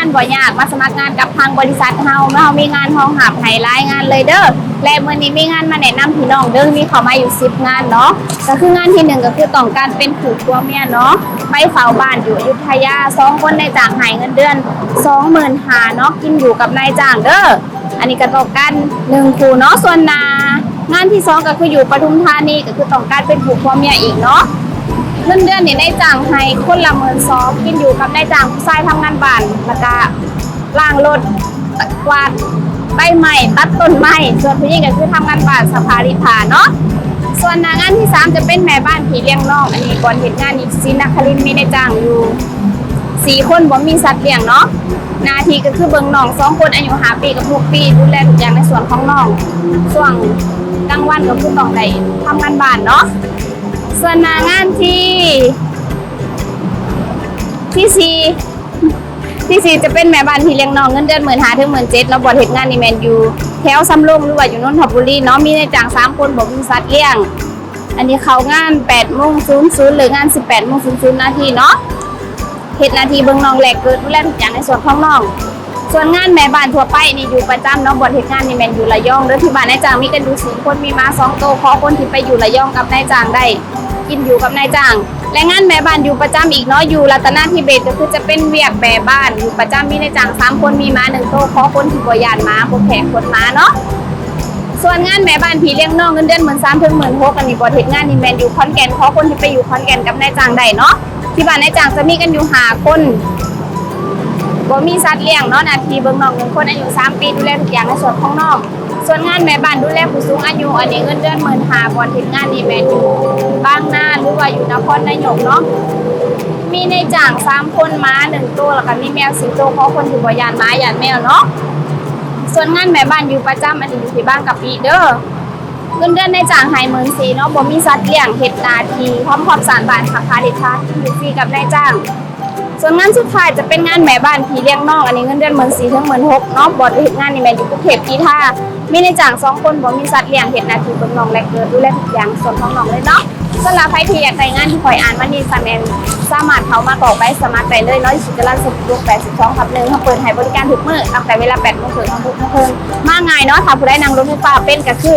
ງານບໍ່ຍາກ ມາສະໝັກງານກັບທາງບໍລິສັດເຮົາ ເຮົາມີງານຮອງຮັບໃຫ້ຫຼາຍງານເລີຍເດີ. ແລະ ມື້ນີ້ມີງານມາແນະນຳພີ່ນ້ອງເດີ ມີເຂົ້າມາຢູ່ສິບງານເນາະ. ກໍຄືງານທີໜຶ່ງ ກໍຄືຕ້ອງການເປັນຄູ່ຜົວເມຍເນາະ ໄປເຝົ້າບ້ານຢູ່ອະຍຸດທະຍາ ສອງຄົນ ນາຍຈ້າງໃຫ້ເງິນເດືອນສອງໝື່ນຫ້າເນາະ ກິນຢູ່ກັບນາຍຈ້າງເດີ. ອັນນີ້ກໍຕ້ອງການໜຶ່ງຄູ່ເນາະ. ສ່ວນໜ້າງານທີສອງ ກໍຄືຢູ່ປະທຸມທານີ ກໍຄືຕ້ອງການເປັນຄູ່ຜົວເມຍອີກເນາະ. ເງິນເດືອນນີ້ນາຍຈ້າງໃຫ້ຄົນລະໝື່ນສອງ ກິນຢູ່ກັບນາຍຈ້າງຜູ້ຊາຍທຳງານບ້ານ ແລ້ວກະລ້າງລົດ ກວາດໃບໄມ້ ຕັດຕົ້ນໄມ້. ສ່ວນຜູ້ຍິງກໍຄືທຳງານບ້ານ ຊັກຜ້າລີດຜ້າເນາະ. ສ່ວນໜ້າງານທີສາມ ຈະເປັນແມ່ບ້ານພີ່ລ້ຽງນ້ອງ ອັນນີ້ບ່ອນເຮັດງານຢູ່ສີນະຄະລິນ ມີນາຍຈ້າງຢູ່ສີ່ຄົນ ບໍ່ມີສັດລ້ຽງເນາະ. ໜ້າທີ່ກໍຄືເບິ່ງນ້ອງສອງຄົນ ອາຍຸຫ້າປີກັບຫົກປີ ດູແລທຸກຢ່າງໃນສວນຂອງນ້ອງ. ຊ່ວງກາງວັນກໍຄືຕ້ອງໄດ້ທຳງານບ້ານເນາະ. ສ່ວນໜ້າງານທີ ທີສີ່ ທີສີ່ ຈະເປັນແມ່ບ້ານພີ່ລ້ຽງນ້ອງ ເງິນເດືອນໝື່ນຫ້າເຖິງໝື່ນເຈັດເນາະ. ບ່ອນເຮັດງານນີ້ແມ່ນຢູ່ແຖວສຳໂລງ ຫຼືວ່າຢູ່ນົນທະບູລີເນາະ. ມີນາຍຈ້າງສາມຄົນ ບໍ່ມີສັດລ້ຽງ. ອັນນີ້ເຂົ້າງານແປດໂມງສູນສູນ ເລີກງານສິບແປດໂມງສູນສູນນາທີເນາະ. ເຮັດໜ້າທີ່ເບິ່ງນ້ອງແລກເກີດ ດູແລທຸກຢ່າງໃນສ່ວນຂອງນ້ອງ. ສ່ວນງານແມ່ບ້ານທົ່ວໄປນີ້ຢູ່ປະຈຳເນາະ. ບ່ອນເຮັດງານນີ້ແມ່ນຢູ່ລະຍອງເດີ. ທີ່ບ້ານນາຍຈ້າງມີກັນຢູ່ສີ່ຄົນ ມີໝາສອງໂຕ ຂໍຄົນທີ່ໄປຢູ່ລະຍອງກັບນາຍຈ້າງໄດ້ ກິນຢູ່ກັບນາຍຈ້າງ. ແລະ ງານແມ່ບ້ານຢູ່ປະຈຳອີກເນາະ ຢູ່ລັດຕະນາທິເບດ ກໍຄືຈະເປັນວຽກແມ່ບ້ານຢູ່ປະຈຳ ມີນາຍຈ້າງສາມຄົນ ມີໝາໜຶ່ງໂຕ ຂໍຄົນທີ່ບໍ່ຢ້ານໝາ ບໍ່ແຂງຂົນໝາເນາະ. ສ່ວນງານແມ່ບ້ານພີ່ລ້ຽງນ້ອງ ເງິນເດືອນໝື່ນສາມເຖິງໝື່ນຫົກ ອັນນີ້ບ່ອນເຮັດງານນີ້ແມ່ນຢູ່ຂອນແກ່ນ ຂໍຄົນທີ່ໄປຢູ່ຂອນແກ່ນກັບນາຍຈ້າງໄດ້ເນາະ. ທີ່ບ້ານນາຍຈ້າງຈະມີກັນຢູ່ຫ້າຄົນ ບໍ່ມີສັດລ້ຽງເນາະ. ໜ້າທີ່ເບິ່ງນ້ອງໜຶ່ງຄົນ ອາຍຸສາມປີ ດູແລທຸກຢ່າງໃນສ່ວນຂອງນ້ອງ. ສ່ວນງານແມ່ບ້ານດູແລຜູ້ສູງອາຍຸ ອັນນີ້ເງິນເດືອນໝື່ນຫ້າ ບ່ອນເຮັດງານນີ້ແມ່ນຢູ່ບາງນາ ຫຼືວ່າຢູ່ນະຄອນນາຍົກເນາະ. ມີນາຍຈ້າງສາມຄົນ ໝາໜຶ່ງໂຕ ແລ້ວກໍມີແມວສີ່ໂຕ ຂໍຄົນທີ່ບໍ່ຢ້ານໝາຢ້ານແມວເນາະ. ສ່ວນງານແມ່ບ້ານຢູ່ປະຈຳ ອັນນີ້ຢູ່ທີ່ບາງກະປິເດີ. ເງິນເດືອນນາຍຈ້າງໃຫ້ໝື່ນສີ່ເນາະ ບໍ່ມີສັດລ້ຽງ ເຮັດໜ້າທີ່ທຳຄວາມສະອາດບ້ານ ຊັກຜ້າລີດຜ້າ ກິນຢູ່ຟຣີກັບນາຍຈ້າງ. ສ່ວນງານສຸດທ້າຍຈະເປັນງານແມ່ບ້ານພີ່ລ້ຽງນ້ອງ ອັນນີ້ເງິນເດືອນໝື່ນສີ່ເຖິງໝື່ນຫົກເນາະ. ບ່ອນເຮັດງານນີ້ແມ່ນຢູ່ກຸງເທບກິທາ ມີນາຍຈ້າງສອງຄົນ ບໍ່ມີສັດລ້ຽງ ເຮັດໜ້າທີ່ເບິ່ງນ້ອງແລກເກີດ ດູແລທຸກຢ່າງສ່ວນຂອງນ້ອງເລີຍເນາະ. ສຳລັບໃຜທີ່ຢາກໄດ້ງານທີ່ຂ້ອຍອ່ານມານີ້ ສາມາດ ສາມາດເຂົ້າມາກອກໃບສະໝັກໄດ້ເລີຍເນາະ ຢູ່ເຂດຈະລານສົມບູກ ແປດສິບສອງທັບໜຶ່ງ ເຮົາເປີດໃຫ້ບໍລິການທຸກມື້ ຕັ້ງແຕ່ເວລາແປດໂມງເຄິ່ງຮອດຫົກໂມງເຄິ່ງ. ມາງ່າຍເນາະ ຖ້າຜູ້ໃດນັ່ງລົດໄຟຟ້າເປັນກໍຄື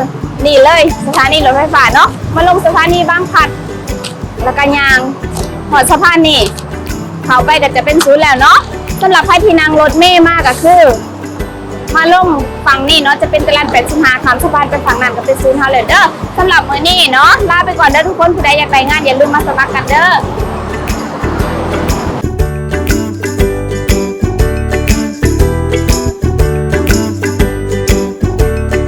ນີ້ເລີຍ ສະຖານີລົດໄຟຟ້າເນາະ ມາລົງສະຖານີບາງພະ ແລ້ວກໍຍ່າງຮອດສະພານນີ້ ເຂົ້າໄປກໍຈະເປັນສູນແລ້ວເນາະ. ສຳລັບໃຜທີ່ນັ່ງລົດເມມາກໍຄື ມາລົງຝັ່ງນີ້ເນາະ ຈະເປັນຈະລານແປດສິບຫ້າ ຂ້າມສະພານໄປຝັ່ງນັ້ນກໍເປັນສູນເຮົາແລ້ວເດີ. ສຳລັບມື້ນີ້ເນາະ ລາໄປກ່ອນເດີທຸກຄົນ ຜູ້ໃດຢາກໄດ້ງານຢ່າລືມມາສະໝັກກັນເດີ.